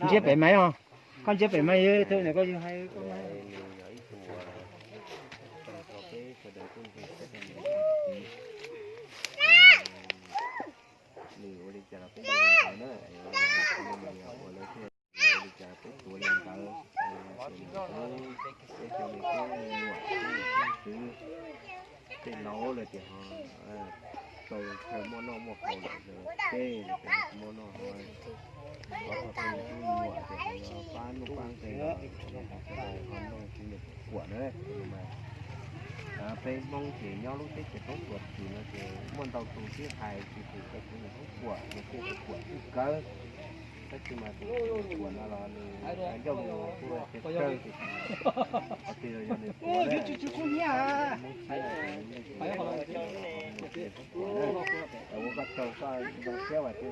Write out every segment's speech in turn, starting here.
Ntsia pem maiv os. Koj ntsia pem maiv, tus no koj yog hais, nws yog ib tug tau rau peb sawv daws tuaj ntsib sawv daws nws tiv. Nws ua li cas los peb ua li ntawd na, ua li cas peb tuav li ntawd. Peb cov niam tub nyuam tub xwb, tej laus lawm tias ho tau chaw muaj noj muaj haus lawm, tej muaj noj haus, qhov tau nyuam tias pab nuj pab nqe los ho noj tsis nws kuam na. Peb Hmoob ces nyob lub teb chaws Hmoob Suav Tshwm no ces muaj ntau tus sib hais tsis pum peb tus niam Hmoob Suav, nws kuj kuam txij kawg. Tab sis mas tus kuam no los nws ncauj lus kuj tiag kawg, qhov twg los yog nws kuam na. Ua koj tsaug koj zoo siab vas thiab. Koj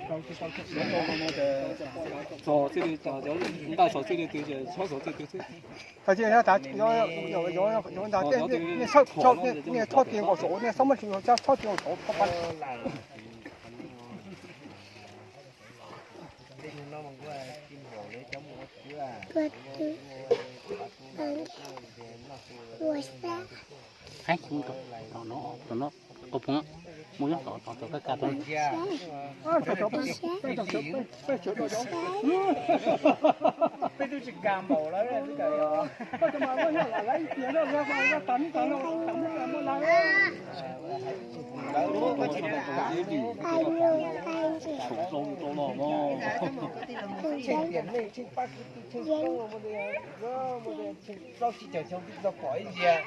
plawv plawv tas, plawv tas. Txog txij li, ntaj txog txij li twg ces txhob txog txij twg xwb. Tag kis yuav, yuav ntag, nej txhob tig nkaus saud, nej txhob muab tsis txhob tig nkaus saud. Heev, no, no, qhov phoov, mus nyob tom, tom, tom kaj kaj tod. Peb twb tsis kas npaum lawm. Plaub tsib caug xyoo twb tsis tau pom ib zaug,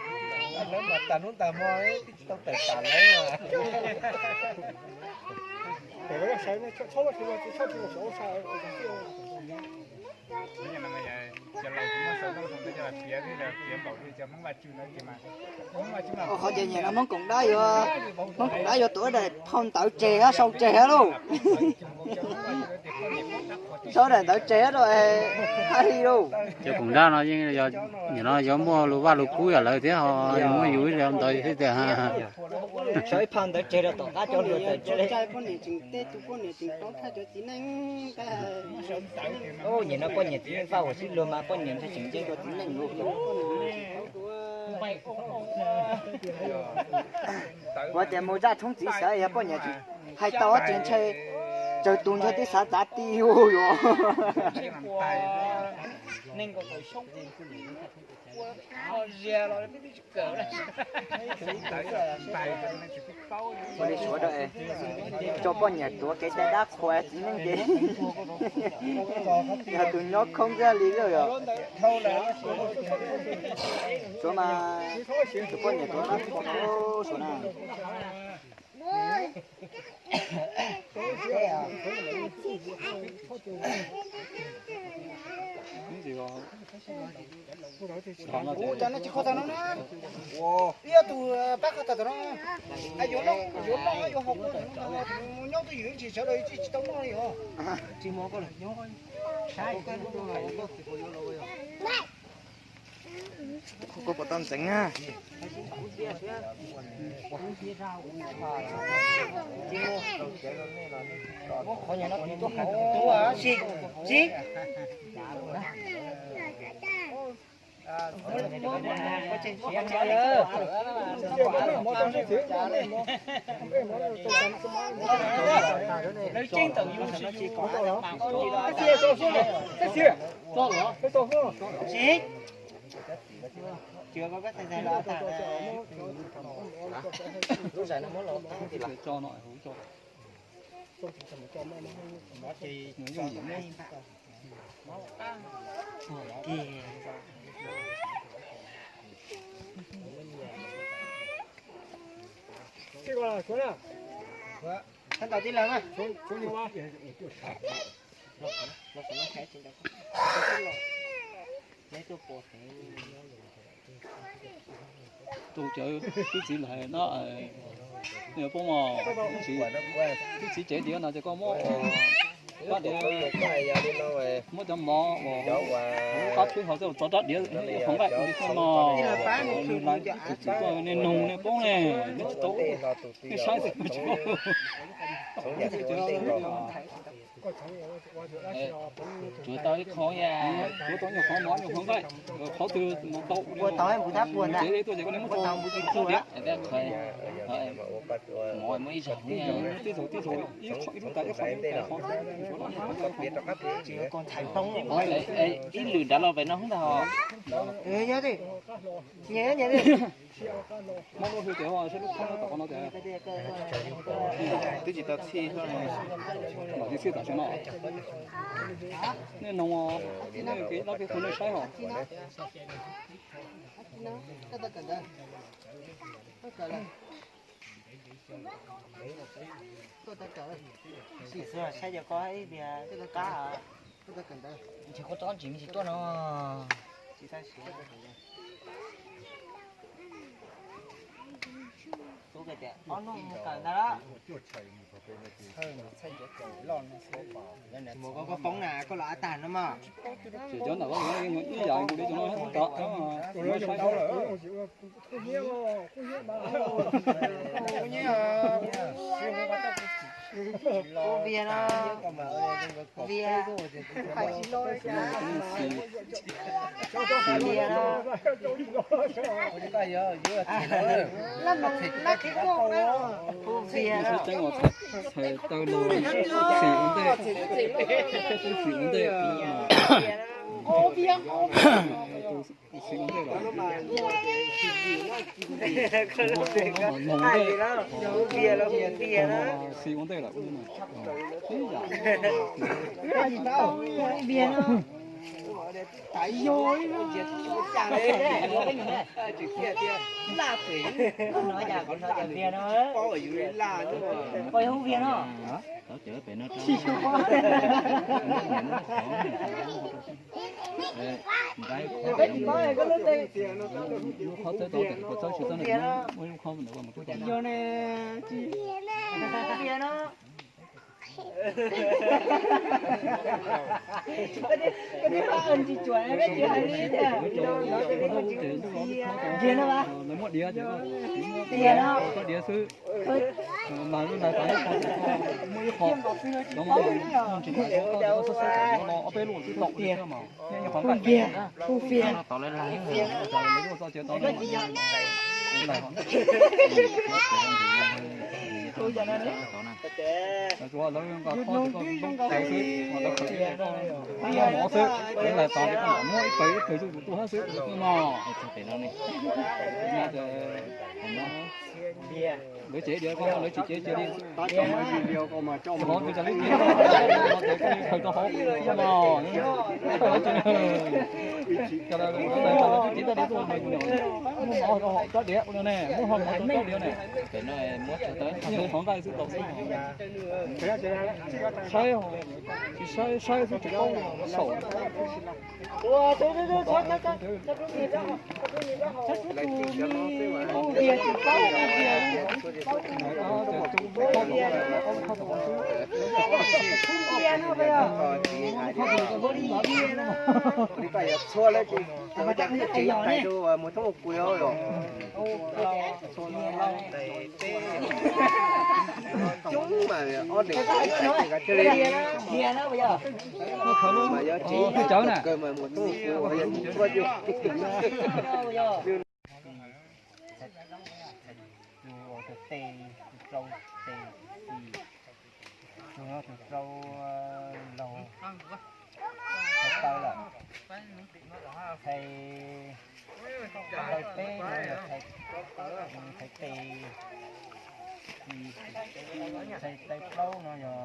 lawv mas tas hnub tas hmo twb tsis tau tawm tsam lawv. Qhov ces nyiam no Hmoob Koom Dab yuav, Hmoob Koom Dab yuav tuav daim phau ntawv tseg hab sau tseg hab lauj. Sau daim ntawv tseg hab rau hab li lauj. Cov Koom Dab no yeej, nim no yuav muaj lus vaj lus kub yam lawv thiab ho muab yus ib zaug ntawd thiab tias. Sau ib phau ntawv tseg rau tom qab cov hluas tawm tseg. Poj niam tseem teb tus poj niam tseem tau thaj cov txiv neej. Nim no poj niam txiv neej vaj huam sib luag mas poj niam ntshai tseem nce rau txiv neej lawm. Ua tias mus zaj tshoob txiv xav yog poj niam hais tau ces ntshai, tsawg tus ntshai twb xav txav ti hu yuav. Ua li suav rau, tso poj niam tuav kev cai dab qhuas txiv neej ces yog tus nyob khoob kiag li lawm yom. Suav mas tus poj niam tuav dab qhuas suav na. Ua cas no tsis kho tag no na? Ib tus pab kho tag tom no. Yuav noj, yuav noj yuav haus, nyob twj ywm tsis sawv daws tsis tau noj li os. Koj puas tau ntxeev na? Lawv tseeb tau yus tsis yus. Tsis, chws koj koj txhais txhais los tag. Lub zais no muab los tag ti las. Tus cawv tub txiv ntawd no, nws poob mos, tub txiv cev diav no ces koj muab rab diav, muab cov mov uas qab phib hos coj los txo rab diav, hov nqaij li koj no, nws laiv tub txiv tuaj nej noog nej poob ne, nej tsis tau, nej saib xwb tsis paub. Tsuav tau ib qho, tsuav tau nyuag qhov mov nyuag qhov nqaij, qhov twg mus tau ua tau, cev tuaj ces koj muab tau ua diav. Mov muaj ib zaug, tib zaug tib zaug, ib lub tas ib qho ib lub tas ib qho. Ib lwm nrad los pem no ntag. Muab lub hwj ces saib lub khob tom qhov no ces twb tsis tau txhij, tsis txhij tam sim no. Nej noog, nej kev dab kev qhua nej saib os. Saib cov ko ib tias qab, ntshe koj txob ntsis me ntsis tuaj no. Tub tias ob hnub mus kawm ntag. Mus koj poob na koj los ab tag no mas. Cov ntawm ib yam nkaus li cov no. Kuv vias no, vias, vias no, kuv vias no. Txhais taw los xis ua ntej, xis ua ntej. Xis ua ntej lawm. Lub qhov txawb tau tias koj txawb tsis txawb no, muaj lub qhov ntawd mus rub tau. Lawv muab diav ces koj diav xwb, mas lub lawv tau ib qho, muaj ib qho cov no ntsis mas koj xab xab no ob peb lub twb tau li thiab mas. Hu fias, hu fias. Lawv tau ib pawg ib pawg zuj zus tuaj hab xwb no. Lawv cev diav koj, lawv tsis cev cia li. Hov twb tsis li tiag, koj li khaws rau hauv no. Ces lawv tsis cev diav tuaj, muab hov rau hauv rab diav ua no ne, muab hov rau rab diav ne. Qhov nqaij xwb tau xwb. Saib, tsis saib, saib xwb tsis paub saum. Li koj yuav txhua lawm ces tsev tais rau mus thoob ua kuv yog coob mas ob deeg thiaj li mas yuav tsev tais kawg mas mus thoob ua kuv yog tsis txhua yus. Tus tes, tus rau, tes xis, tus no tus rau laug, tus taw lawm, tes, taw peb no yog tes, tes, tes plaub no yog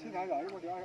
Sib tham zom ib pliag.